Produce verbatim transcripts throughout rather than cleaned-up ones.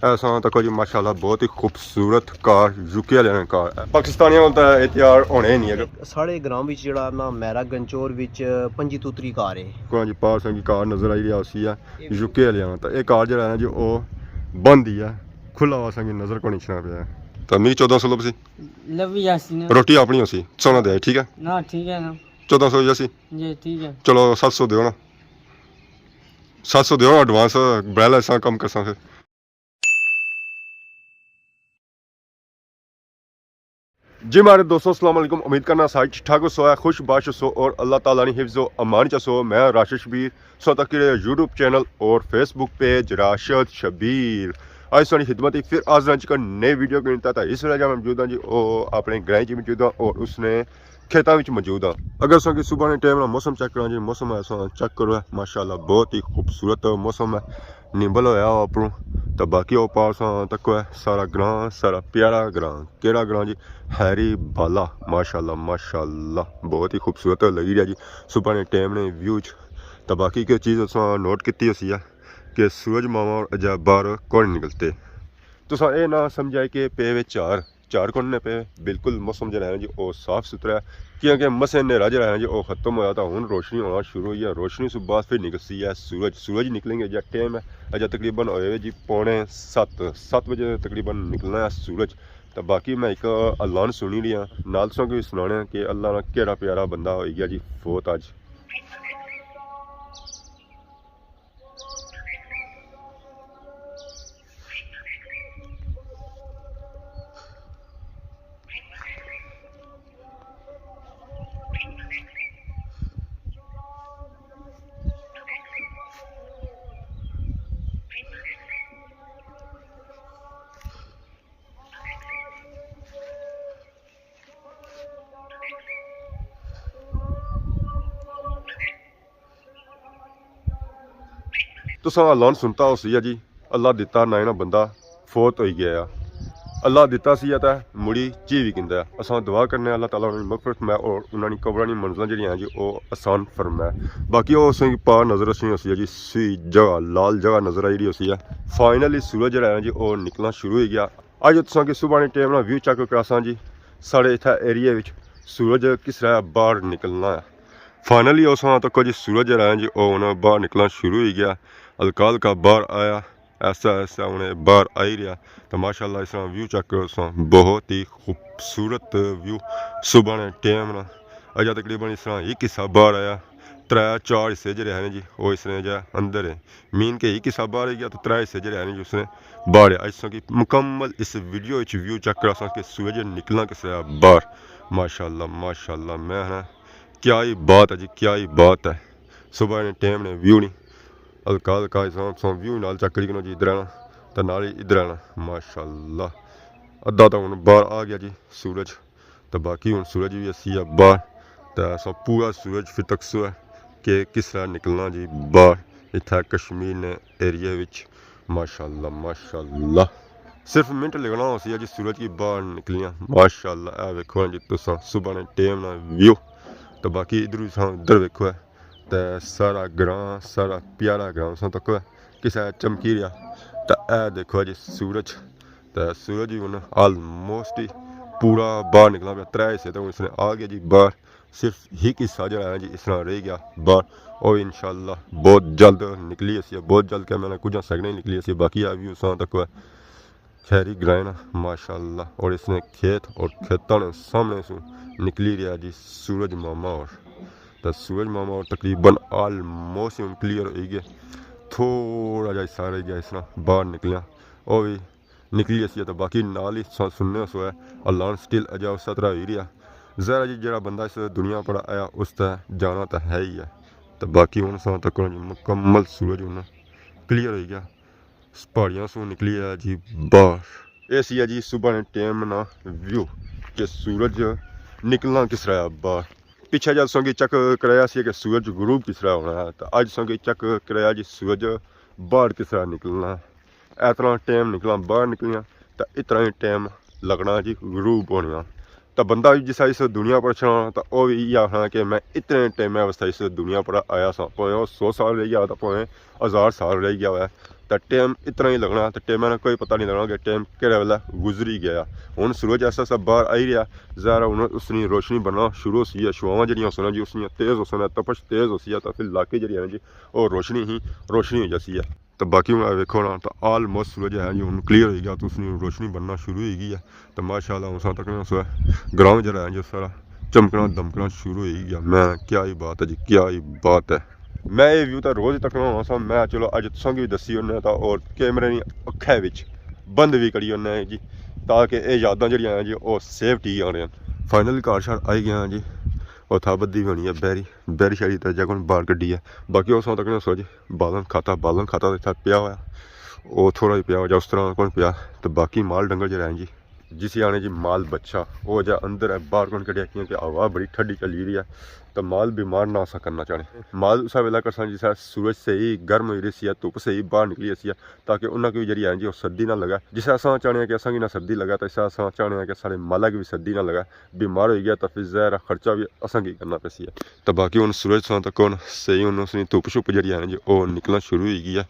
ایسا تکو جی، ماشاءاللہ بہت ہی خوبصورت کار، یو کے والے نے کار۔ پاکستانیاں کول تاں اے تیار ہونے ہی نہیں ہے۔ ساڑے گراں وچ جیڑا نا میرا گنچور وچ پنجی توتری کار ہے۔ کوئی جی پار سنگی کار نظر آئی رہیا ہوسی ہے، یو کے والے نا۔ تاں اے کار جیڑا ہے نا جی، او بند ہی ہے، کھلا ہوا سنگی نظر کوئی نہیں اچھنا پیا ہے۔ تاں میری چودہ سو لبسی۔ لوی جاسی نا۔ روٹی اپنی ہوسی، سونا دے، ٹھیک ہے؟ نا، ٹھیک ہے نا۔ چودہ سو جاسی۔ جی، ٹھیک ہے۔ چلو، ست سو دیو نا۔ ست سو دیو نا ایڈوانس، بڑا لساں کم کرساں پھر۔ جی مہاڑے دوستو، السلام علیکم۔ امید کرنا سارے ٹھیک ٹھاک ہوسو، خوش باش ہوسو اور اللہ تعالیٰ نی حفظ و امان چ ہوسو۔ میں راشد شبیر، سو تک یوٹیوب چینل اور فیس بک پیج راشد شبیر۔ اج تساں نی خدمت اچ پھر حاضر ہاں جی اک نئی ویڈیو کے نال۔ تاں اس ویلے جا میں موجود ہاں جی، او اپنے گرائیں چ موجود ہاں اور اس نے کھیتاں وچ موجود ہاں۔ اگر تساں کی صبح نے ٹائم نا موسم چیک کراں جی، موسم ایسا چیک کرو ہے، ماشاءاللہ بہت ہی خوبصورت موسم ہے۔ نیبل ہویا ہوا اپروں، تاں باقی او پار تساں تکو ہے سارا گراں، سارا پیارا گراں۔ کیڑا گراں جی؟ ہیری بالا۔ ماشاءاللہ، ماشاءاللہ، بہت ہی خوبصورت لگی رہیا جی صبح نے ٹائم نے ویو چ۔ تاں باقی اک چیز تساں نوٹ کیتی ہوسی ہے کہ سورج ماما اور اجے باہر کون نکلتے۔ تساں اے نہ سمجھایا کہ پے وے چار، چار کون نے پے، بالکل موسم جیڑا ہے نا جی، او صاف ستھرا ہے، کیونکہ مسے نیرا جیڑا ہے نا جی، او ختم ہویا تاں ہن روشنی ہونا شروع ہوئی ہے۔ روشنی سوں بعد پھر نکلسی ہے سورج۔ سورج نکلیں گے، اجے ٹائم ہے، اجے تقریباً ہوئے ہوئے جی پونے ست، ست بجے تقریباً نکلنا ہے سورج۔ تاں باقی میں اک اعلان سنی رہیا، نال تساں کی سنانے کہ اللہ نا کیڑا پیارا بندہ ہوئی گیا جی فوت اج۔ تساں اعلان سنتا ہوسی ہے جی، اللہ دیتا نہ اینا بندہ فوت ہوئی گیا ہے۔ اللہ دیتا سی ہے تے مڑی چی وی گھندا ہے۔ اساں دعا کرنے آں اللہ تعالیٰ انہاں نی مغفرت فرمائے اور انہاں نی قبراں نی منزلاں جیڑیاں ہیں جی، او آسان فرمائے۔ باقی او تساں کی پار نظر اچھنی ہوسی ہے جی، سوئی جگہ، لال جگہ نظر آئی رہی ہوسی ہے۔ فائنلی سورج جیڑا ہے نا جی، او نکلنا شروع ہوئی گیا۔ اج تساں کی صبح نے ٹائم نا ویو چیک کراساں جی، ساڑے اتھا ایریے وچ سورج کس طرح باہر نکلنا ہے۔ فائنلی او تساں تکو جی سورج جیڑا ہے جی، او ہن باہر نکلنا شروع ہوئی گیا۔ ہلکا ہلکا باہر آیا، ایسا ایسا ہن باہر آئی رہیا۔ تاں ماشاءاللہ اس طرح ویو چیک کرو تساں، بہت ہی خوبصورت ویو صبح نے ٹائم نا۔ اجے تقریباً اس طرح ہک حصہ باہر آیا، ترے چار حصے جیڑے ہیں جی، او اس طرح جا اندر ہیں۔ مین کہ ہک حصہ باہر ہی گیا، تاں ترے حصے جیڑے ہیں جی، اس نے باہر ہے۔ اج تساں کی مکمل اس ویڈیو وچ ویو چیک کراساں کہ سورج نکلنا کس طرح باہر۔ ماشاءاللہ، ماشاءاللہ، میں نا، کیا ہی بات ہے جی، کیا ہی بات ہے۔ صبح نے ٹائم نے ویو نہیں، ہلکا ہلکا اس طرح تساں ویو نال چیک کری کنو جی، ادھر آنا تاں نال ہی ادھر آنا۔ ماشاءاللہ، ادھا تاں ہن باہر آ گیا جی سورج۔ تاں باقی ہن سورج وی اسی آ باہر، تاں اساں پورا سورج پھر تکسو ہے کہ کس طرح نکلنا جی باہر اتھا کشمیر نے ایریے وچ۔ ماشاءاللہ، ماشاءاللہ، صرف منٹ لگنا ہوسی ہے جی سورج کی باہر نکلیاں۔ ماشاءاللہ، اے ویکھو جی تساں صبح نے ٹائم نا ویو۔ تاں باقی ادھر وی تساں ادھر ویکھو ہے، تاں سارا گراں، سارا پیارا گراں تساں تکو ہے کس طرح چمکی رہیا۔ تاں اے دیکھو جی سورج، تاں سورج وی ہن آلموسٹ ہی پورا باہر نکلنا پیا۔ ترے حصے تاں اس نے آ گیا جی باہر، صرف ہک حصہ جیڑا ہے جی اس طرح رہ گیا باہر۔ او انشاءاللہ بہت جلد نکلی اسی، بہت جلد کہ میں نے کچھ سیکنڈ نکلی اسی۔ باقی اے ویو تساں تکو ہے کھیری گرائیں نا، ماشاءاللہ، اور اس نے کھیت اور کھیتاں نے سامنے سوں نکلی رہیا جی سورج ماما اور۔ تاں سورج ماما اور تقریباً آلموسٹ ہن کلیئر ہوئی گئے، تھوڑا جا حصہ رہ گیا اس طرح باہر نکلیا، او وی نکلی اسی۔ تاں باقی نال ہی تساں سننے سو ہے، اعلان سٹل اجے اس طرح ہوئی رہیا۔ ظاہر ہے جی، جیڑا بندہ اس دنیا پر آیا، اس تے جانا تاں ہے ہی ہے۔ تاں باقی ہن تساں تکو جی مکمل سورج ہن کلیئر ہوئی گیا، پہاڑیاں سوں نکلی آیا جی باہر۔ اے سی ہے جی صبح نے ٹائم نا ویو کہ سورج نکلنا کس طرح ہے باہر۔ پچھے جا تساں کی چیک کرایا سی کہ سورج غروب کس طرح ہونا ہے، تاں اج تساں کی چیک کرایا جی سورج باہر کس طرح نکلنا ہے۔ اتنا ٹائم نکلنا، باہر نکلنا، تاں اتنا ہی ٹائم لگنا جی غروب ہونا۔ تاں بندہ وی جس اس دنیا پر اچھنا، تاں او وی ایہہ آخنا کہ میں اتنے ٹائم واسطے اس دنیا پر آیا ساں، پاویں او سو سال رہ گیا، تاں پاویں ہزار سال رہ گیا ہوئے، تاں ٹائم اتنا ہی لگنا، تاں ٹائم نا کوئی پتہ نہیں لگنا کہ ٹائم کہڑے ویلے گزری گیا۔ ہن سورج ایسا ایسا باہر آئی رہیا، ظاہر ہے ہن اس نی روشنی بننا شروع ہوسی ہے، شعاواں جڑیاں ہوسن جی اس نیاں تیز ہوسن، تپش تیز ہوسی ہے، تاں پھر علاقے جڑی ہے جی او روشنی ہی روشنی ہو جاسی ہے۔ تاں باقی ہن ویکھو نا، تاں آلموسٹ سورج ہے جی ہن کلیئر ہوئی گیا، تاں اس نی روشنی بننا شروع ہوئی گئی ہے۔ تاں ماشاءاللہ ہن اساں تکنے اس گراؤنڈ جڑا ہے جی سارا چمکنا دمکنا شروع ہوئی گیا۔ میں کیا ہی بات ہے جی، کیا ہی بات ہے۔ میں اے ویو تاں روز ہی تکنا ہونا سا، میں چلو اج تساں کی وی دسی اوڑنا تاں اور کیمرے نی اکھیں وچ بند وی کری اوڑنا ہے جی، تاکہ اے یاداں جڑیاں ہیں جی او سیو ٹی آنیاں۔ فائنل گھر شہر آئی گیا ہیں جی، اتھا بدھی بنی ہے بہری، بہری شہری تاں جگہ باہر کڈی ہے۔ باقی اساں تکنے سورج بالن کھاتا، بالن کھاتا تے اتھا پیا ہویا، او تھوڑا ہی پیا ہوا جا اس طرح کون پیا، تے باقی مال ڈنگر جڑا ہیں جی جسی آنے جی مال بچہ، او جا اندر ہے، باہر کون کڈیا، کیونکہ ہوا بڑی ٹھڈی چلی رہی ہے، تاں مال بیمار نہ اساں کرنا چاہنے۔ مال اسا ویلا کرساں جسا سورج صحیح گرم ہوئی رہی سی، دھپ صحیح باہر نکلی سی، تاکہ انہاں کی جڑی ہے جی او سردی نہ لگا۔ جسا اساں چاہنے کہ اساں کی نہ سردی لگا، تاں اسا اساں چاہنے کہ سارے مالا کی وی سردی نہ لگا۔ بیمار ہوئی گیا تاں پھر ظاہر ہے خرچہ وی اساں کی کرنا پیسی ہے۔ تاں باقی ہن سورج ساں تک ہن صحیح ہن اس نی دھپ شپ جڑی ہے جی او نکلنا شروع ہوئی گئی ہے۔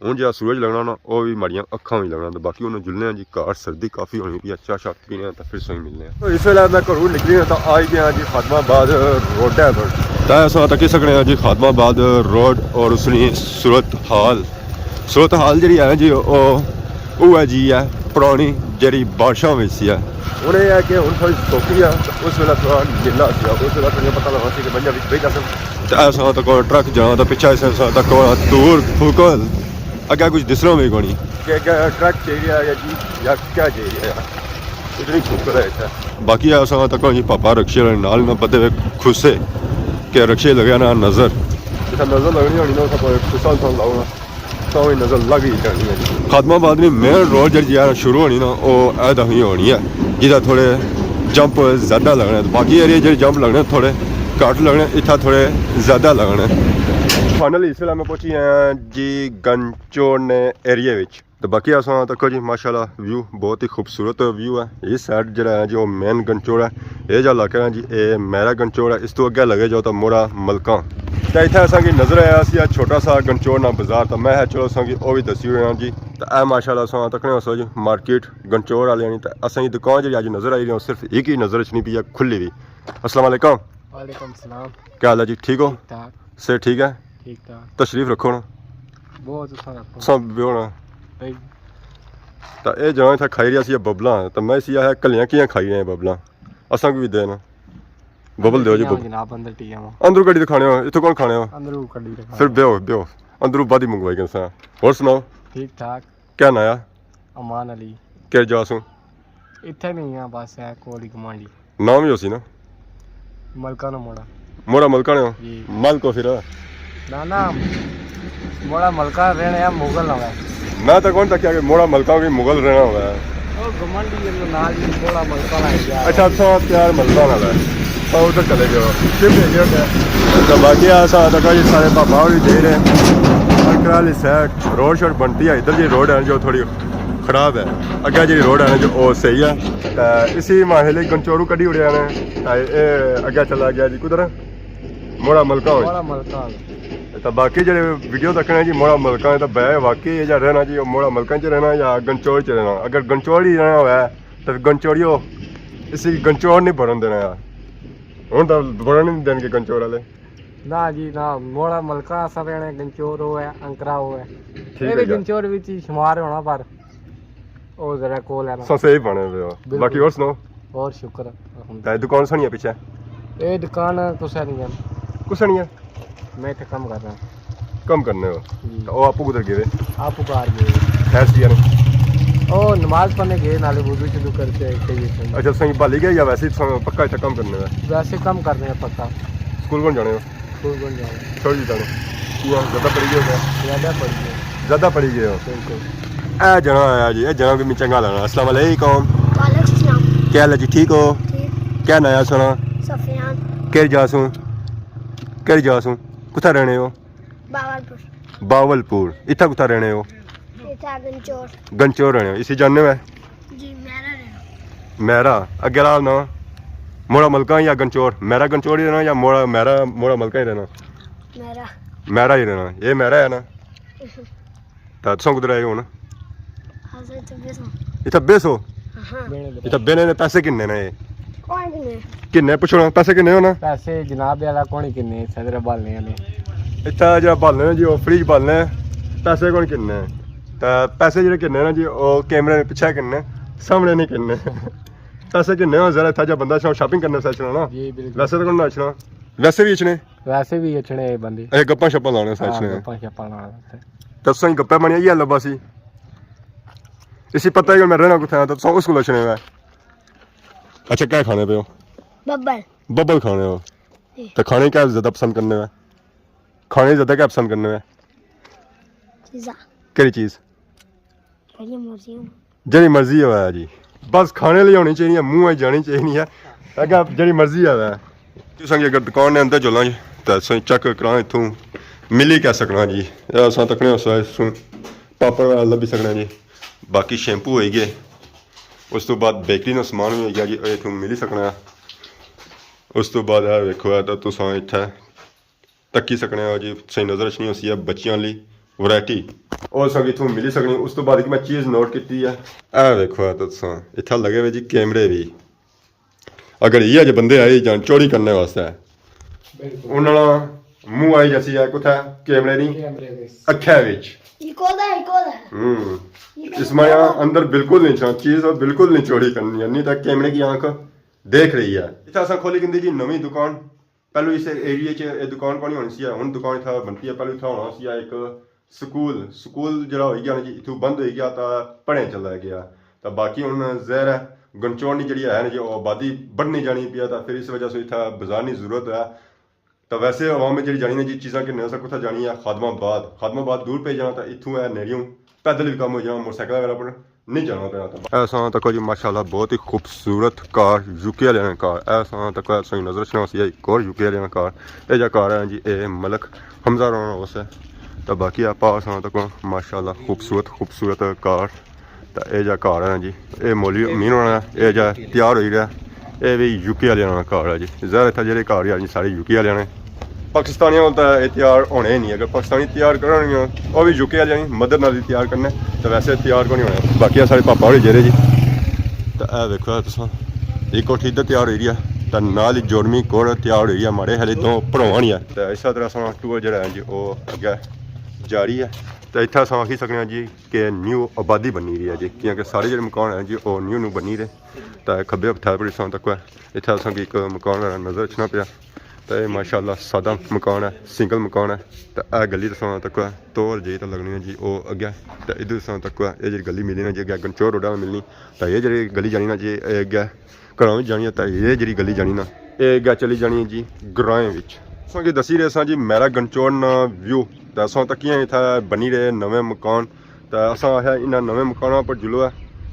ہن جیڑا سورج لگنا نا، او وی ماڑیاں اکھاں وی لگنا۔ تے باقی ہن جلنے آں جی گھر، سردی کافی ہونی پئی ہے، چاہ شاہ پینے آں تے پھر سوئی ملنے آں۔ تو اس ویلے میں گھروں نکلی آں تے آئی گیا جی خادم آباد روڈ ہے۔ تے اساں تکی سکنے آں جی خادم آباد روڈ اور اس نی صورت حال۔ صورت حال جیڑی ہے جی، او، او ہے جی ہے پرانی جیڑی بارشاں وچ سی ہے۔ ہن اے ہے کہ ہن تھوڑی سوکھی ہے، اس ویلے تھوڑا نیلا سی، اس ویلے تھوڑا پتہ لگا سی کہ منجھاں وچ بہی جاسن۔ تے اساں تک ٹرک جانا تے پچھے اساں تک دور پھوکل۔ اگے کچھ دسنا وی کونی۔ کہ اگے ٹرک چاہیے یا جی یا کیا چاہیے یا اتنی کھوکھل ہے اتھے۔ باقی اساں تک جی پاپا رکشے والے نال نہ پتے وے کھسے کہ رکشے لگے نا نظر۔ جتھا نظر لگنی ہونی نا، اتھا کوئی کھسا انسان لاؤ نا، تاں وی نظر لگ ہی جانی ہے جی۔ خادم آباد نی مین روڈ جیڑی ہے شروع ہونی نا، او اے دفعی ہونی ہے، جتھا تھوڑے جمپ زیادہ لگنے۔ باقی ایریا جیڑے جمپ لگنے تھوڑے گھٹ لگنے، اتھا تھوڑے زیادہ لگنے۔ فائنلی اس ویلے میں پہنچی آیا جی گنچوڑ نے ایریا وچ۔ تے باقی اساں تکو جی ماشاءاللہ ویو بہت ہی خوبصورت ویو ہے۔ اس سائیڈ جیڑا ہے جی او مین گنچوڑ ہے۔ اے جا علاقہ ہے جی اے میرا گنچوڑ ہے۔ اس تو اگے لگے جاؤ تاں موڑا ملکاں۔ تے اتھے اساں کی نظر آیا سی اے چھوٹا سا گنچوڑ نا بازار، تاں میں ہے چلو اساں کی او وی دسی اوڑاں جی۔ تے اے ماشاءاللہ اساں تکنے ہو سو جی مارکیٹ گنچوڑ آلیاں نی۔ تے اساں کی دکان جیڑی اج نظر آئی رہی ہے صرف ایک ہی نظر اچھنی پئی ہے کھلی وی۔ السلام علیکم۔ وعلیکم السلام۔ کیا حال ہے جی؟ ٹھیک ہو؟ ٹھیک ٹھاک۔ صحت ٹھیک ہے؟ ٹھیک ٹھاک۔ تشریف رکھو نا۔ بہت اچھا رکھو۔ سب بیو نا۔ بھائی۔ تاں اے جناب اتھا کھائی رہیا سی ببلاں، تاں میں اسی آخیا کلیاں کیاں کھائی رہے ہیں ببلاں؟ اساں کو بھی دے نا۔ ببل دیو جی، ٹیاں ببل۔ جناب، اندر ٹیاں وا۔ اندروں کڈی تے کھانے ہو، اتھوں کون کھانے ہو؟ اندروں کڈی تے کھانے۔ پھر بیو، بیو۔ اندروں بعد ہی منگوائی گنساں۔ اور سناؤ؟ ٹھیک ٹھاک۔ کیا ناں آ؟ امان علی۔ کہڑی جا سوں؟ اتھے نہیں آ، بس ہے کول ہی گمانڈی۔ نام ہی ہوسی نا؟ ملکانہ موڑا۔ موڑا ملکانہ ہو؟ جی۔ ملک ہو پھر؟ نہ، نہ، موڑا ملکانہ رہنے آ، مغل نہ ہوئے۔ میں تو کون تکیا کہ موڑا ملکانہ کوئی مغل رہنا ہوئے۔ او گمانڈی ہے، نال ہی موڑا ملکانہ ہے یار۔ اچھا، اچھا، پیار ملکانہ ہے۔ تو ادھر چلے جاؤ۔ شفٹ ہو گیا ادھر۔ تو باقی اساں تکو جی سارے پاپا ہوری جائی رہے۔ انکرا آلی سائیڈ روڈ شوڈ بنتی ہے، ادھر جی روڈ ہے جو تھوڑی خراب ہے۔ اگے جی روڈ ہے نا جو او صحیح ہے۔ تے اسی ماحلے گنچوڑو کڈی اڑیا نے۔ تے اے اگے چلا گیا جی کدھر؟ موڑا ملکانہ۔ موڑا ملکانہ۔ تے باقی جڑے ویڈیو تکنے جی موڑا ملکانہ، تے بے واقعی اے جا رہنا جی، او موڑا ملکانہ چ رہنا یا گنچوڑ چ رہنا؟ اگر گنچوڑ ہی رہنا ہوئے تے گنچوڑیو اسی گنچوڑ نہیں بڑھن دینا یار۔ ہن تاں بڑھن نہیں دین گے گنچوڑ والے۔ نہ جی نہ، موڑا ملکانہ اساں رہنے، گنچوڑ او ہے، انکرا او ہے۔ ٹھیک اے ہے وی جی۔ گنچوڑ وچ ہی شمار ہونا، پر او ذرا کول ہے نا۔ سو صحیح بنے ہوئے ہو۔ بالکل۔ باقی اور سناؤ؟ اور شکر الحمدللہ۔ تے دکان سنی ہے پیچھے؟ اے دکان کسے نہیں ہے۔ کسے نہیں ہے؟ میں اتھے کم کرنا۔ کم کرنے ہو؟ جی۔ تے او آپو کدھر گئے؟ آپو باہر گئے۔ خیر سی یار۔ او نماز پڑھنے گئے، نالے وضو شضو کر کے کہیے سن۔ اچھا، سائیں بھالی گئے یا ویسے ہی سائیں پکا اتھے کم کرنے ہو؟ ویسے کم کرنے ہیں پکا۔ سکول کون جانے ہو؟ سکول کون جانے؟ چھوڑ جی جانے۔ کیاں زیادہ پڑھی گئے ہو کیا؟ زیادہ پڑھی گئے۔ زیادہ پڑھی گئے ہو؟ بالکل۔ اے جنا آیا جی، اے جنا بھی میں چنگا لگنا۔ السلام علیکم۔ وعلیکم السلام۔ کیا حال ہے جی، ٹھیک ہو؟ ٹھیک۔ کیا ناں ہے سونا؟ سفیان۔ کہڑی جا سوں؟ کہڑی جا سوں؟ کتھا رہنے ہو؟ باولپور۔ باولپور۔ اتھا کتھا رہنے ہو؟ اتھا گنچور۔ گنچور رہنے ہو۔ اسی جاننے ہو؟ جی، میرا رہنا۔ میرا۔ اگے راہ نا؟ موڑا ملکاں یا گنچور؟ میرا گنچور ہی رہنا یا موڑا میرا، موڑا ملکاں ہی رہنا؟ میرا۔ میرا ہی رہنا۔ یہ میرا ہے نا؟ تے تساں کدھر آئے ہو ہن؟ اساں اتھے بیسو۔ اتھے بیسو؟ ہاں۔ اتھے بینے نے پیسے کنے نے؟ کون کنے؟ کنے پچھو نا، پیسے کنے ہونا؟ پیسے جناب والا کون کنے، صدر بالنے والے۔ اتھے جڑا بالنے نا جی، وہ فریج بالنے، پیسے کون کنے؟ تے پیسے جڑے کنے نا جی، وہ کیمرے نے پیچھے کنے، سامنے نہیں کنے۔ پیسے کنے ہو ذرا، اتھے جا بندہ شاپنگ کرنے سے اچھنا نا۔ جی، بالکل۔ ویسے تو کون نہ اچھنا؟ ویسے بھی اچھنے؟ ویسے بھی اچھنے بندے۔ اے گپاں شپاں لانے سے ہاں، اچھنے۔ گپاں شپاں لانے سے۔ تے تساں گپے مانیا یہ لبا سی۔ اسی پتہ ہے کہ میں رہنا کتھے ہاں، تے تساں اس کو اچھنے ہوئے۔ اچھا، کیا کھانے پے ہو؟ ببل۔ ببل کھانے ہو؟ جی۔ تے کھانے کیا زیادہ پسند کرنے ہو؟ کھانے زیادہ کیا پسند کرنے ہو؟ پیزا۔ کیڑی چیز؟ جیڑی مرضی ہو۔ جیڑی مرضی ہوئے جی، بس کھانے لیے ہونی چاہیے، منہ وچ جانی چاہیے۔ اگے جیڑی مرضی ہوئے۔ تساں کی اگر دکان نے اندر چلاں جی، تے اساں چیک کراں اتھوں ملی کیا سکنا جی۔ اے اساں تکنے اس وقت سوں پاپڑ والا لبھی سکنا جی۔ باقی شیمپو ہوئی گئے، اس تو بعد بیکری نا سامان بھی ہوئی گیا جی، اے اتھوں ملی سکنا۔ اس تو بعد اے ویکھو، اے تے تساں اتھے تکی سکنے ہو جی، صحیح نظر اچھنی ہوسی ہے بچیاں لی ورائٹی، اور سب اتھوں ملی سکنی۔ اس تو بعد ایک میں چیز نوٹ کیتی ہے، اے ویکھو، اے تساں اتھا لگے ہوئے جی کیمرے بھی۔ اگر یہ جے بندے آئے جان چوری کرنے واسطے، بالکل۔ انہاں نا منہ آئی جاسی ہے کتھے؟ کیمرے نی کیمرے دے۔ اکھے وچ۔ ایکو دا، ایکو دا۔ ہوں۔ ایکو اس میں دا۔ اندر بالکل نہیں چھان چیز، اور بالکل نہیں چوری کرنی ہے، نہیں تو کیمرے کی آنکھ دیکھ رہی ہے۔ اتھا اساں کھولی کندی جی نویں دکان۔ پہلو اس ایریے چ اے دکان کونی ہونی سی، ہن دکان اتھا بنتی ہے۔ پہلو اتھا ہونا سی ایک سکول، سکول جڑا ہوئی گیا نا جی، اتھوں بند ہوئی گیا، تا پڑھیں چلا گیا۔ تا باقی ہن ظاہر ہے گنچوڑ نی جڑی ہے نا جی، او آبادی بڑھنی جانی پیا، تا پھر اس وجہ سے اتھا بازار نی ضرورت ہے۔ تا ویسے عوام جڑی جانی نا جی، چیزاں گھننے اساں کتھا جانی ہے؟ خادم آباد۔ خادم آباد دور پئی جانا، تا اتھوں ہے نیڑیوں پیدل بھی کم ہو جانا، موٹر سائیکل وغیرہ پر نہیں جانا پیا۔ اے اساں تکو جی ماشاءاللہ بہت ہی خوبصورت کار، یو کے آلیاں نا کار۔ اے اساں تکو، اساں کی نظر اچھنا سی ایک اور یو کے آلیاں نا کار۔ اے جا کار ہے جی، اے ملک حمزہ ہوراں نا ہوس ہے۔ تے باقی آپ اساں تکو ماشاءاللہ خوبصورت، خوبصورت کار۔ تے اے جا کار ہے جی، اے مولوی امین ہونا، اے جا تیار ہوئی رہیا۔ اے وی یو کے آلیاں نا کار ہے جی۔ ظاہر اتھا جیڑے کار ہے جی، سارے یو کے آلیاں نے۔ پاکستانیاں کول تاں اے تیار ہونے ہی نہیں۔ اگر پاکستانی تیار کرن گے، او وی یو کے آلیاں نی مدد نال ہی تیار کرنے، تے ویسے تیار کوئی نہیں ہونے۔ باقی اے سارے پاپا ہوری جیڑے جی، تے اے ویکھو تساں، ایک کوٹھی ادھر تیار ہوئی رہی ہے، تے نال ہی جوڑمی کوڑ تیار ہوئی رہی ہے، ماڑے ہلے دو پڑھواں نی ہے۔ تے اس طرح اساں ٹور جیڑا ہے جی، او اگے جاری ہے۔ تے اتھا اساں آکھی سکنے آں جی کہ نیو آبادی بنی رہی ہے جی، کیونکہ سارے جیڑے مکان ہیں جی، او نیو نیو بنی رہے۔ تے کھبے ہتھ پر اساں تکو ہے، اتھا اساں کی ایک مکان نظر اچھنا پیا۔ تے اے ماشاءاللہ سادہ مکان ہے، سنگل مکان ہے۔ تے اے گلی تساں تکو ہے، تول جئی تے لگنی ہے جی، او اگے۔ تے ادھر تساں تکو ہے، اے جیڑی گلی ملنی نا جی، اگے گنچور روڈ آ ملنی۔ تے اے جیڑی گلی جانی نا جی، اے اگے گھراں وچ جانی ہے، تے اے جیڑی گلی جانی نا، اے اگے چلی جانی ہے جی گرائیں وچ۔ تساں کی دسی رہے ساں جی، میرا گنچور نا ویو۔ تے اساں تکیاں اتھا بنی رہے نویں مکان۔ تے اساں آخیا انہاں نویں مکاناں پر جلو ہے،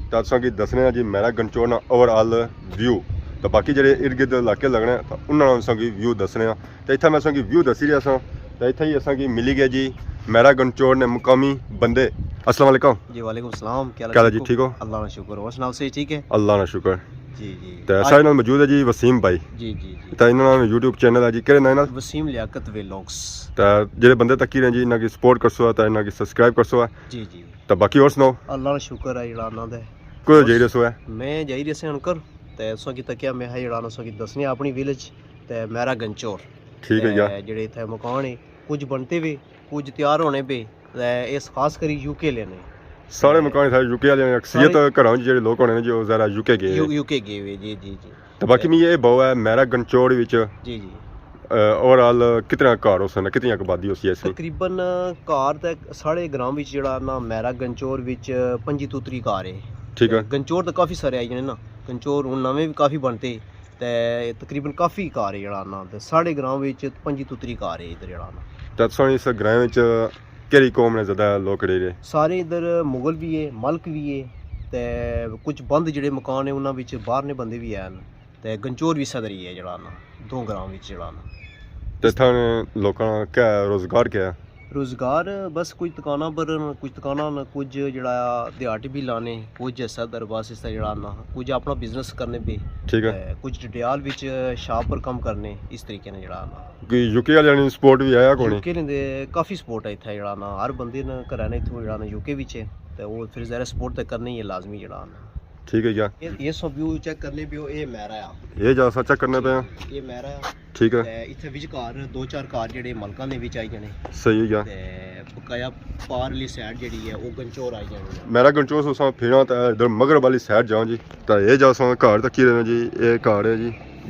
تے اساں کی دسنے آں جی میرا گنچور نا اوور آل ویو۔ تے باقی جیڑے ارد گرد علاقے لگنے، تے انہاں نا اساں کی ویو دسنے آں۔ تے اتھا میں اساں کی ویو دسی رہیا ساں، تے اتھا ہی اساں کی ملی گئے جی میرا گنچور نے مقامی بندے۔ السلام علیکم۔ جی وعلیکم السلام، کیا حال ہے؟ ٹھیک ہو؟ اللہ نا شکر، اور سناؤ، صحت ٹھیک ہے؟ اللہ نا شکر۔ جی، جی۔ تے ساڑے نال موجود ہے جی وسیم بھائی۔ جی، جی، جی۔ تے انہاں نا یوٹیوب چینل ہے جی، کیڑے ناں نال؟ وسیم لیاقت ویلاگز۔ تے جیڑے بندے تکی رہے جی، انہاں کی سپورٹ کرسو، تے انہاں کی سبسکرائب کرسو۔ جی، جی۔ تے باقی اور سناؤ؟ اللہ نا شکر ہے جڑا انہاں دے۔ کوئی جائی رہے سو ہے؟ میں جائی رہے سے ہن کر، تے اساں کی تکیا میں ہے جڑا اساں کی دسنے اپنی ویلیج تے میرا گنچور۔ ٹھیک ہے تے یار۔ جڑے اتھے مکان ہے، کچھ بنتے وے، کچھ تیار ہونے پے، تے اس خاص کری یو کے لینے۔ سارے تے مکان اتھے یو کے آلیاں نے، اکثریت سارے گھراں وچ جیڑے لوگ ہونے نے جی، او ذرا یو کے گئے۔ یو، یو کے گئے وے، جی، جی، جی۔ تے باقی تے میں یہ بہو ہے، میرا گنچوڑ وچ، جی، جی۔ اوور آل کتنا گھر ہو سکنا، کتنی آبادی ہو سی اس وچ؟ تقریباً گھر تے ساڑے گراں وچ جڑا نا میرا گنچور وچ پنجی تو تری گھر ہے۔ ٹھیک ہے۔ تے گنچور تے کافی سارے آئی جانے نا، گنچور ہن نویں وی کافی بنتے، تے تقریباً کافی گھر ہے جڑا نا، تے ساڑے گراں وچ پنجی تو تری گھر ہے ادھر جڑا نا۔ تے تساں اس گراں وچ کیڑی قوم نے زیادہ لوگ کھڑے رہے؟ سارے ادھر مغل بھی ہے، ملک بھی ہے، تے کچھ بند جڑے مکان ہیں انہاں وچ باہر نے بندے بھی ہیں، تے گنچور بھی صدر ہی ہے جڑا نا، دو گراں وچ جڑا نا۔ تے اتھاں نے لوکاں نا کیا روزگار کیا ہے؟ روزگار بس کچھ دکاناں پر، کچھ دکاناں نا، کچھ جڑا دیہاٹی بھی لانے، کچھ حصہ در بس اس طرح جڑا نا، کچھ اپنا بزنس کرنے پہ۔ ٹھیک ہے۔ تے کچھ ڈڈیال وچ شاپ پر کم کرنے، اس طریقے نے جڑا نا۔ کہ یو کے والے نے سپورٹ بھی آیا کونی؟ یو کے نے تے کافی سپورٹ ہے اتھا جڑا نا، ہر بندے نے گھراں نے اتھوں جڑا نا یو کے وچ ہے، تے وہ پھر ظاہر سپورٹ تے کرنے ہی ہے لازمی جڑا نا۔ ٹھیک ہے کیا؟ یہ، یہ سو ویو چیک کرنے پیو، یہ میرا ہے۔ یہ جا سا چیک کرنے پہ ہیں۔ یہ میرا ہے۔ ٹھیک ہے۔ تے اتھے وچ گھر، دو چار گھر جڑے ملکاں دے وچ آئی جانے۔ صحیح ہے۔ تے بقایا پار والی سائیڈ جڑی ہے، وہ گنچور آئی جانے۔ میرا گنچور سو سا پھرنا تے ادھر مغرب والی سائیڈ جاؤ جی۔ تے یہ جا سا گھر تکی رہنا جی، یہ گھر ہے جی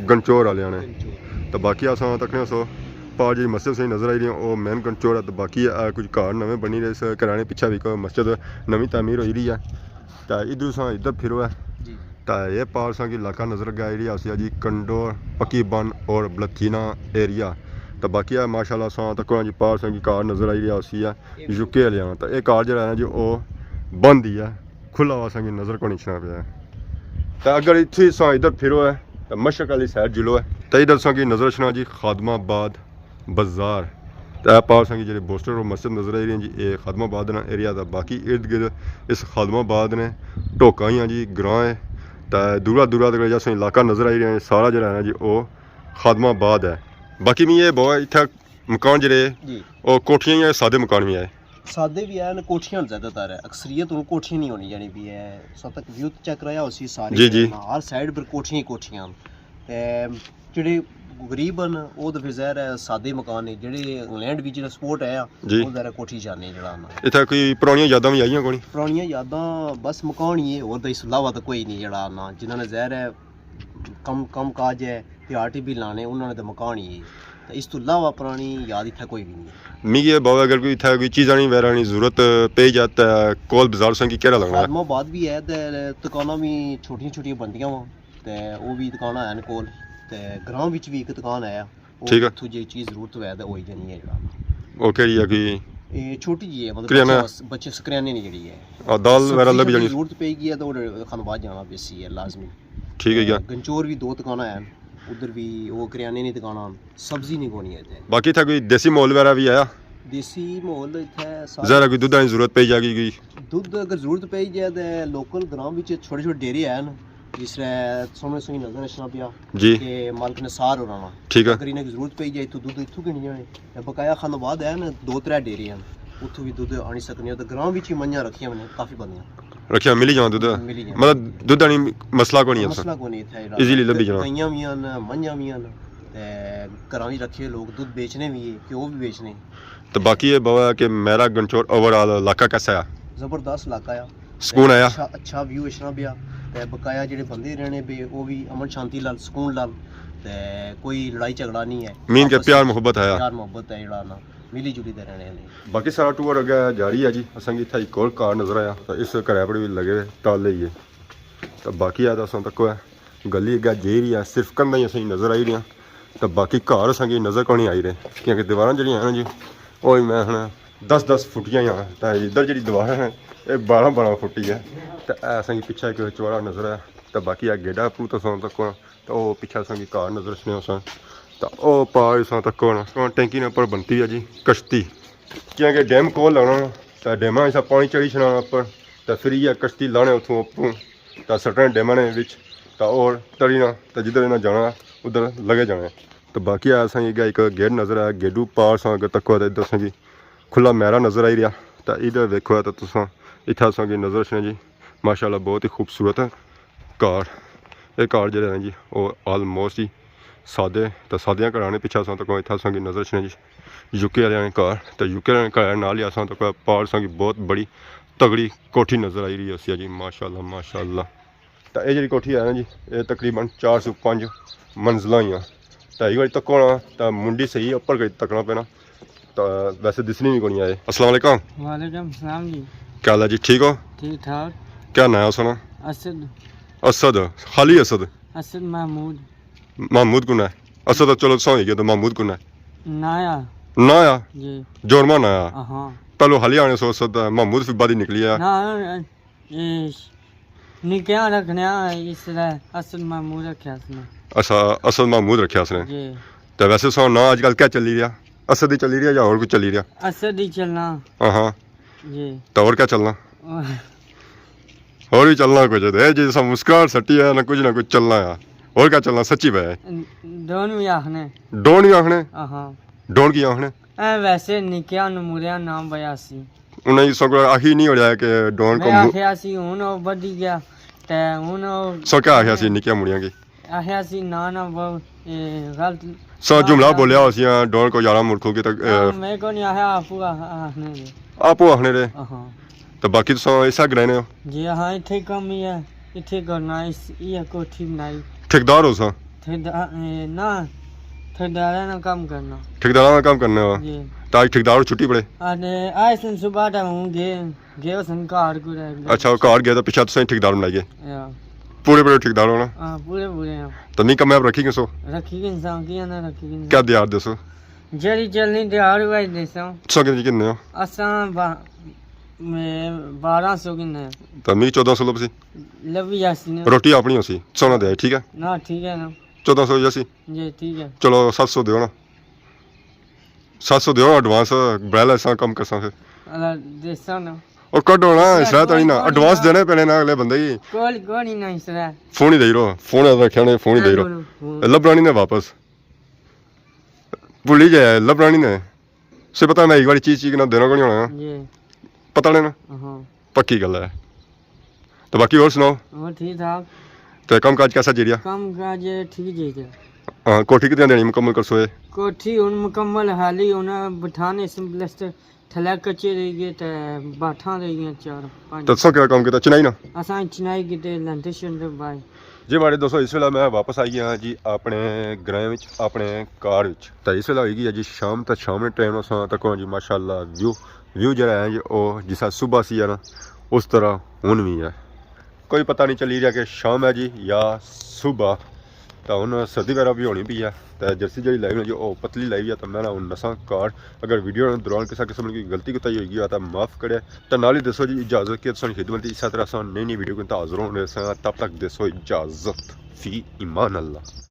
گنچور والے نے۔ گنچور۔ تے باقی اساں تکنے سو پار جی مسجد سے نظر آئی رہی ہے، وہ مین گنچور ہے۔ تے باقی اے کچھ گھر نویں بنی رہے، اس گھراں نے پچھے بھی کوئی مسجد نویں تعمیر ہوئی رہی ہے۔ تے ادھر ساں ادھر پھرو ہے۔ جی۔ تے یہ پار ساں کی علاقہ نظر آئی رہی ہے، اسی جی کنڈور، پکی بن اور بلتھینا ایریا۔ تے باقی ہے ماشاءاللہ ساں تکو جی پار ساں کی کار نظر آئی رہی ہے، اسی ہے یو کے والے آں۔ تے یہ کار جڑا ہے نا جی، وہ بند ہی ہے، کھلا ہوا ساں کی نظر کو نہیں اچھنا پیا ہے۔ تے اگر اتھی ساں ادھر پھرو ہے، تے مشرق والی سائیڈ جلو ہے، تے ادھر ساں کی نظر اچھنا جی خادم آباد بازار۔ تے اے پار ساں کی جڑے بوسٹر اور مسجد نظر آئی رہی ہیں جی، اے خادم آباد نا ایریا دا۔ باقی ارد گرد اس خادم آباد نے ٹوکاں ہی ہیں جی، گراں ہے۔ تے دورا دورا تک جیسا علاقہ نظر آئی رہے ہیں، سارا جڑا ہے نا جی، او خادم آباد ہے۔ باقی میں یہ بہت اتھا مکان جڑے، جی۔ او کوٹھیاں یا سادے مکان بھی ہے؟ سادے بھی ہیں، کوٹھیاں زیادہ تر ہے، اکثریت ہن کوٹھیاں نہیں ہونی جانی بھی ہے۔ سب تک ویو چیک کرایا اسی سارے جی، جی۔ ہر سائیڈ پر کوٹھیاں ہی کوٹھیاں۔ تے جڑے غریب ہن، او تے پھر ظاہر ہے سادے مکان نے۔ جڑے انگلینڈ وچ جڑا سپورٹ آیا، جی۔ او ظاہر ہے کوٹھی چاہنے جڑا نا۔ اتھا کوئی پرانیاں یاداں بھی آئیاں کونی؟ پرانیاں یاداں بس مکان ہی ہے، اور تے اس علاوہ تے کوئی نہیں جڑا نا۔ جنہاں نے ظاہر ہے کم، کم کاج ہے، دیہاٹی بھی لانے، انہاں نے تے مکان ہی ہے۔ تے اس تو علاوہ پرانی یاد اتھا کوئی بھی نہیں ہے۔ مکی یہ بابا اگر کوئی اتھا کوئی چیزاں نی وغیرہ نی ضرورت پئی جائے تے کول بازار ساں کی کیڑا لگنا ہے؟ خادم آباد بھی ہے تے دکاناں بھی چھوٹیاں چھوٹیاں بندیاں وا۔ تے او وی دکاناں ہن کول۔ تے گراں وچ وی ہک دکان ہے۔ او ٹھیک ہے۔ اتھوں جے چیز ضرورت ہووے تے ہوئی جانی ہے جڑا۔ او کیڑی ہے کوئی؟ اے چھوٹی جی ہے، مطلب کریانہ؟ بچے واسطے، بچے واسطے کریانے نی جڑی ہے۔ آ، دال وغیرہ سبزی لبھی جانی؟ سبزی ضرورت پئی گئی ہے تے او خانو آباد جانا پیسی ہے لازمی۔ ٹھیک ہے کیا؟ گنچور وی دو دکاناں ہن، ادھر وی او کریانے نی دکاناں ہن، سبزی نی کونی ہے اتھے۔ باقی اتھے کوئی دیسی مال وغیرہ وی آیا؟ دیسی ماحول اتھے سارے ذرا کوئی دودھ آنی ضرورت پئی جائے گی کوئی؟ دودھ اگر ضرورت پئی جائے تے لوکل گراں وچ چھوٹے چھوٹے ڈیری ہن، جس طرح سامنے سوئی نظر اچھنا پیا جی۔ کہ مالک نثار ہوراں نا۔ ٹھیک ہے۔ اگر انہیں کی ضرورت پئی جائے تو دودھ اتھوں گھنی جانے۔ تے بقایا خان آباد ہے نا، دو ترے ڈیری ہن، اتھوں بھی دودھ آنی سکنے ہو۔ تے گراں وچ ہی منجاں رکھیاں نے کافی بندیاں۔ رکھیاں ملی جانا دودھ؟ ملی جانا۔ مطلب دودھ آنی مسئلہ کونی ہے؟ مسئلہ کونی اتھے۔ ایزیلی لبھی جانا۔ گائیاں وی ہن، منجاں وی ہن، تے گھراں وچ رکھے لوگ دودھ بیچنے وی ہے، گھیو وی بیچنے۔ تے باقی یہ بابا کہ میرا گنچور اوور آل علاقہ کیسا ہے؟ زبردست علاقہ ہے۔ سکون آیا؟ اچھا، اچھا ویو اچھنا پیا۔ تے بقایا جڑے بندے رہنے پے، او وی امن شانتی لال، سکون لال۔ تے کوئی لڑائی جھگڑا نہیں ہے۔ مین کے آپس پیار وچ محبت ہے۔ پیار محبت ہے جڑا نا، ملی جلی تے رہنے آلے۔ باقی سارا ٹور اگے جاری ہے جی۔ اساں کی اتھا ایک اور کار نظر آیا، تے اس گھرے پر وی لگے ٹالے ہی ہے۔ تے باقی ہے تے اساں تک ہے۔ گلی اگے جائی رہی ہے، صرف کندھاں ہی اساں کی نظر آئی رہیاں۔ تے باقی گھر اساں کی نظر کونی آئی رہے، کیونکہ دیواراں جڑیاں ہیں نا جی، او ہی میں ہن دس دس فٹیاں ہی ہیں۔ تے ادھر جڑی دیوار ہے، اے بارہ بارہ فٹ ہی ہے۔ تے اے اساں کی پچھے ایک چوڑا نظر ہے۔ تے باقی اے گیڈا پرو تو اساں تک، تے او پچھے اساں کی گھر نظر اچھنے اساں۔ تے او پار اساں تک ہونا۔ ٹینکی نے اوپر بنتی ہے جی کشتی۔ کیونکہ ڈیم کول لگنا، تے ڈیماں اساں پانی چڑھی چھنا اوپر، تے پھر یہ کشتی لانے اتھوں اپروں۔ تے سٹنے ڈیماں نے وچ، تے اور تڑی نا، تے جدھر انہاں جانا ادھر لگے جانے۔ تے باقی اساں کی اگے ایک گیٹ نظر آیا، گیڈو پار اساں اگر تکو تے ادھر اساں کی کھلا میرا نظر آئی رہیا۔ تے ادھر ویکھو تے تساں اتھا اساں کی نظر اچھنا جی، ماشاءاللہ بہت ہی خوبصورت ہے گھر۔ یہ گھر جڑے ہیں جی، وہ آلموسٹ ہی سادے، تے سادیاں گھراں نے پچھے اساں تک اتھا اساں کی نظر اچھنا جی یو کے والے گھر۔ تے یو کے والے گھر نال ہی اساں تک پار اساں کی بہت بڑی تگڑی کوٹھی نظر آئی رہی ہے جی، ماشاءاللہ، ماشاءاللہ۔ تے اے جڑی کوٹھی ہے نا جی، اے تقریباً چار سو پنج منزلاں ہی ہیں۔ تے ایک باری تکو نا، تے منڈی صحیح اوپر کری تکنا پینا۔ تے ویسے دسنی وی کونی آئے۔ السلام علیکم۔ وعلیکم السلام جی۔ کیا حال ہے جی، ٹھیک ہو؟ ٹھیک ٹھاک۔ کیا ناں ہے اساں نا؟ اسد۔ اسد، خالی اسد؟ اسد محمود۔ محمود کون ہے؟ اسد تو چلو سو ہی گیا، تو محمود کون ہے؟ نایا۔ نایا؟ جی۔ جوڑما نایا؟ ہاں۔ پہلو خالی آنے سو اسد، محمود پھر بعد ہی نکلی آیا۔ نہ، اے نکیا رکھنے آ، اس لے اسد محمود رکھیا اس نے۔ اچھا، اسد محمود رکھیا اس نے۔ جی۔ تے ویسے سو ناں اج کل کیا چلی رہیا؟ اسد ہی چلی رہیا یا اور کچھ چلی رہیا؟ اسد ہی چلنا۔ ہاں ہاں۔ جی۔ تو اور کیا چلنا؟ اور بھی چلنا کچھ ہے جی، سب مسکراہٹ سٹی ہے نا، کچھ نہ کچھ چلنا ہے۔ اور کیا چلنا سچی بھائی؟ ڈون بھی آخنے۔ ڈون بھی آخنے؟ ہاں۔ ڈون کی آخنے؟ اے ویسے نکیا نموریا نام بیا سی۔ انہیں سو کو آخی نہیں ہو رہا ہے کہ ڈون کو میں مو- آخیا سی ہن او بدھی گیا تے ہن او سو کیا آخیا سی نکیا مڑیاں کی؟ آخیا سی نا نا وہ اے غلط سو جملہ بولیا ہو سی، ہاں، ڈون کو یارہ ملکوں کی تک، اے، ہاں، میں کو نہیں آخیا، آپو آخنے دے۔ آپو آخنے دے؟ ہاں۔ تو باقی تساں اسا گرہنے ہو؟ جی ہاں، اتھے کم ہی ہے، اتھے کرنا اس یہ کوٹھی بنائی۔ ٹھیکدار ہو سا؟ ٹھیکدار، اے، نہ، ٹھیکدار نہ کم کرنا۔ ٹھیکدار نہ کم کرنے ہو؟ جی۔ تو آج ٹھیکدار چھٹی پڑے؟ آج آئے سن صبح ٹائم ہوں گے۔ گئے اس نے گھر کو رہ گئے۔ اچھا، وہ گھر گئے تو پچھا تساں ٹھیکدار بنائی گئے؟ ہاں۔ پورے پورے ٹھیکدار ہونا؟ ہاں، پورے پورے ہاں۔ تو می کمے پر رکھی گسو؟ رکھی گساں، کیا نہ رکھی گساں۔ کیا دیار دسو؟ جیڑی چلنی دیار ہوئی دساں۔ تساں کتنی کنے ہو؟ اساں با-، میں بارہ سو کنے۔ تو می چودہ سو لبسی؟ لبی جاسی نا۔ روٹی اپنی ہوسی، سونا دے، ٹھیک ہے؟ نہ، ٹھیک ہے نا۔ چودہ سو جاسی؟ جی، ٹھیک ہے۔ چلو، ست سو دیو نا۔ ست سو دیو ایڈوانس، بڑا لساں کم کرساں پھر۔ اللہ دیساں نا۔ او کڈو نا، اس طرح تو نہیں نا، ایڈوانس دینے پینے نا اگلے بندے کی۔ کول کون ہی نا اس طرح۔ فون ہی دئی رو، فون رکھیا نے، فون ہی دئی رو۔ ہاں، ہاں۔ لبرانی نے واپس۔ بھولی جائے، لبرانی نے۔ سے پتہ میں ایک باری چیز چیز نہ دینا کو نہیں ہونا۔ جی۔ پتہ نہیں نا؟ ہاں۔ پکی گل ہے۔ تو باقی اور سناؤ؟ ہاں، ٹھیک ٹھاک۔ تو کم کاج کیسا جیڑیا؟ کم کاج ٹھیک جی جی۔ ہاں، کوٹھی کتنی دینی مکمل کرسو اے؟ کوٹھی ہن مکمل حالی ہن بٹھانے سن پلسٹر، تھلے کچے رہ گئے تے باٹھاں رہ گئیاں چار پانچ۔ تو تساں کیا کم کیتا؟ چنائی نا؟ اساں چنائی کیتے لینٹر شینٹر بائے۔ جی ماڑے دوستو، اس ویلے میں واپس آئی گیا ہاں جی اپنے گرائیں وچ، اپنے کار وچ۔ تے اس ویلے ہوئی گئی ہے جی شام، تے شام نے ٹائم اساں تکو جی ماشاءاللہ ویو، ویو جیڑا ہے جی او جس طرح صبح سی ہے نا، اس طرح ہن وی ہے۔ کوئی پتہ نہیں چلی رہیا کہ شام ہے جی یا صبح۔ تے ہن سردی وغیرہ وی ہونی پئی ہے، تے جرسی جیڑی لائی ہوئی ہے جی او پتلی لائی ہوئی ہے، تے میں نا ہن نساں کار۔ اگر ویڈیو دوران کسے قسم کی غلطی کوتاہی ہوئی گئی ہے تے معاف کرے۔ تے نال ہی دسو جی اجازت کہ تساں خدمت اسے طرح اساں نئی نئی ویڈیو کے حاضر ہونے سے، تب تک دسو اجازت، فی امان اللہ۔